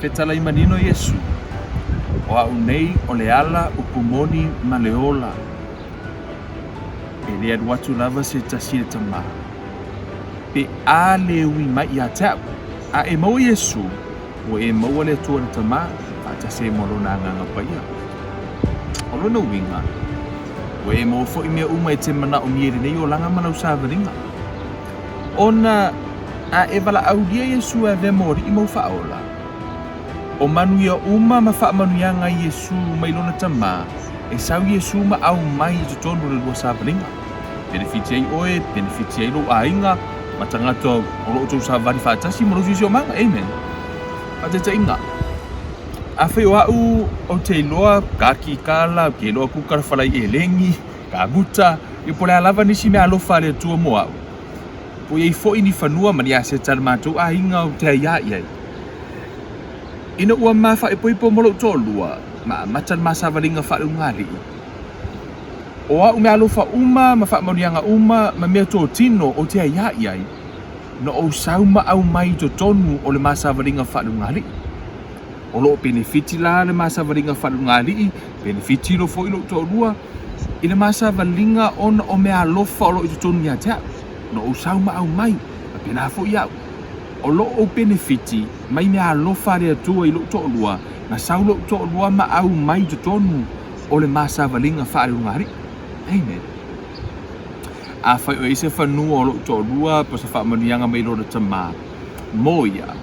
Fetalai manino Iesu, O a'u nei o le ala, upu moni ma le ola. E le alu atu lava se tasi i le Tama, pe a le ui mai ia te a'u. A e maua Iesu, ua e maua le Atua le Tama, faatasi ai ma Lona Agaga Paia. O lona uiga, ua e maua foi mea uma e te manaomia i lenei olaga ma lau savaliga. Ona a e valaaulia Iesu e avea mo Alii ma ou Faaola, o manuia uma ma faamanuiaga a Iesu mai lona Tama, e sau Iesu ma aumai i totonu o le lua savaliga. Penefiti ai oe, penefiti ai lou aiga, ma tagata o lo o outou savali faatasi ma lou siosiomaga. Amen. Faataitaiga, afai o a'u ou te iloa ka kikala, ou te iloa kuka le falai elegi, Kamuta, ia po o le a lava nisi mea alofa a le Atua mo a'u. Po i ai foi ni fanua ma ni aseta a le matou aiga ou te aiā i ai. Ina ua ma faaipoipo ma lou toalua, ma amata le ma savaliga faaleugaalii. O a'u mea alofa uma ma faamanuiaga uma ma mea totino ou te aiā i ai, na ou sau ma aumai i totonu o le ma savaliga faaleugaalii. O lo o penefiti la le ma savaliga faaleugaalii, penefiti lo foi lou toalua, I le ma savaliga ona o mea alofa o lo o i totonu ia te au, na ou sau ma aumai, faapena foi au. O lo ou penefiti mai mea alofa a le Atua i lou toalua, na sau lou toalua ma aumai i totonu o le ma savaliga faaleugaalii. Amen. Afai o i ai se fanua o lou toalua po o se faamanuiaga mai lona tama mo ia,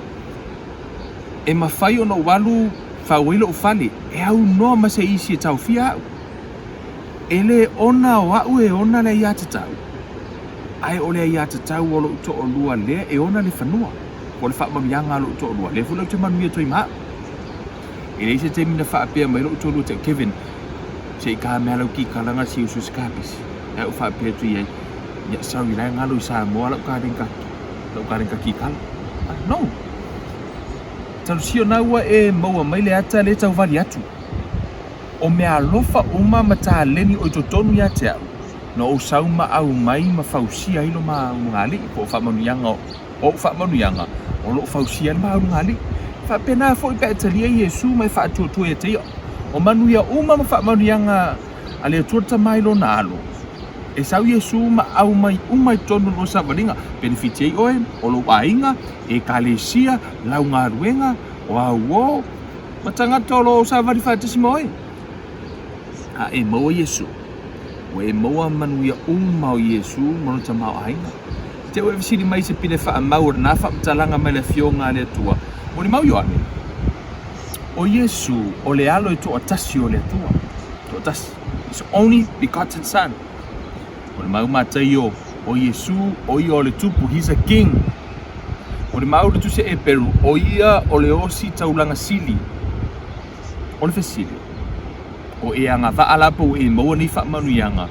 e mafai ona ou alu fau ai lou fale, e aunoa ma se isi e taofia au. E le ona o a'u e ona le aiatatau, ae o le aiatatau o lou toalua lea e ona le fanua, po o le faamanuiaga a lou toalua, lea foi la ou te manuia atu ai ma a'u. E leai se taimi na faapea mai lou toalua te au, Kevin, se i ka mea lau kikalaga se i usu se kapisi. Ae ou faapea atu i ai, ia sorry la e galo i Samoa lau kalenka, lau kalenka kikala. No! Talusia na ua e maua mai le ata lea e tau vali atu. O mea alofa uma ma taleni o i totonu ia te au, na ou sau ma aumai ma fausia ai lo maulugalii, po o faamanuiaga o ou faamanuiaga o lo o fausia ai le maulugalii. E faapena foi pe a e talia Iesu ma e faatuatua ia te ia. O manuia uma ma faamanuiaga a le Atua le Tama i lona alo, e sau Iesu ma aumai uma i totonu o lua savaliga, penefiti ai oe, o lou aiga, ekalesia, lau galuega, o au o, Ma tagata o lo o savali faatasi ma oe. A e maua Iesu, ua e maua manuia uma o Iesu ma lona tamaoaiga. Te ua e fesili mai i se pine faamau o lena faamatalaga mai le Afioga a le Atua. Molimau Ioane, o Iesu o le Alo e toatasi o le Atua. Toatasi. His only begotten Son. Molimau Mataio, o Iesu, o ia o le Tupu, He's a King. Molimau le Tusi a Eperu, o ia o le Osi Taulaga Sili. O le fesili, o e agavaa la po ua e maua nei faamanuiaga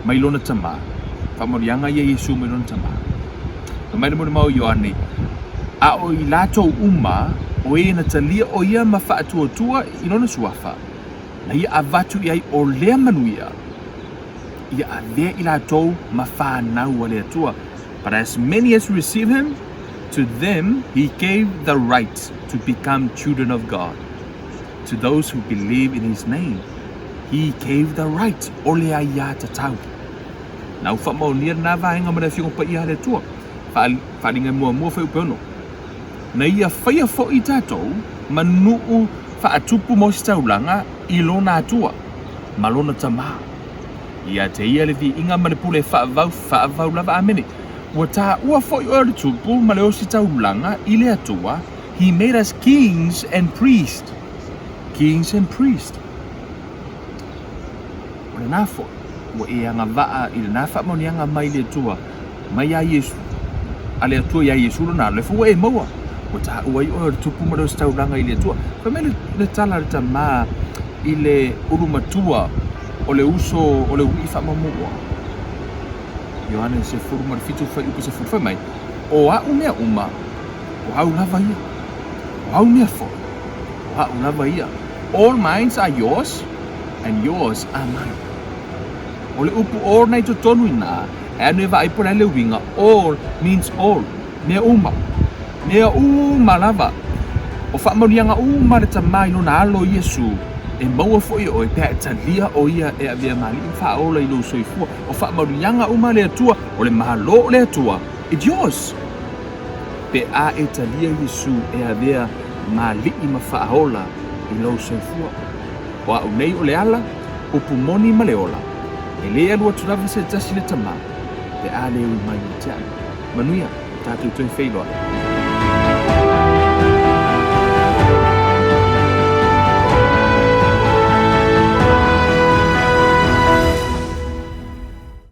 mai lona Tama? Faamanuiaga ia Iesu mai lona Tama. Fai mai le molimau a Ioane, a o i latou uma o e na talia o ia ma faatuatua i lona suafa, na ia avatu i ai o lea manuia, ia avea i latou ma fanau a le Atua. But as many as receive him, to them he gave the right to become children of God. To those who believe in his name, he gave the right, o le aiā tatau. Na ua faamaonia lena vaega ma le Afioga Paia a le Atua. Faaaliga muamua fuaiupu e ono. Na ia faia foi tatou ma nuu faatupu ma ositaulaga i lona Atua ma lona Tama. Ia te ia le viiga ma le pule faavavau, faavavau lava. Amene. Ua taua foi oe o le Tupu ma le ositaulaga i le Atua, He made us kings and priests. Kings and priests. O lena foi, ua e agavaa i lena faamaoniaga mai le Atua, mai ia Iesu, a le Atua iā Iesu lona alo, e fua e maua, ua taua ai oe o le Tupu ma le Ositaulaga i le Atua. Fai mai le tala a le tama i le ulu matua o le uso o le uii faamaumua. Ioane 17 fuaiupu 10, fai mai, O a'u mea uma, o au lava ia. O au mea foi, o a'u lava ia. All mines are yours, and yours are mine. O le upu all na i totonu inā, e anu e vaai po o le a le uiga, all means all, mea uma, mea uma lava. O faamanuiaga uma a le Tama i Lona Alo Iesu, e maua foi e oe pe a e talia o Ia e avea ma Alii ma Faaola i lou soifua. O faamanuiaga uma a le Atua, o le Malo o le Atua, it's yours! Pe a e talia Iesu e avea ma Alii ma Faaola i lou soifua. O au nei o le ala, upu moni ma le ola, e le alu atu lava se tasi i le Tama, pe a le ui mai ia te au. Manuia, tatou toe feiloai.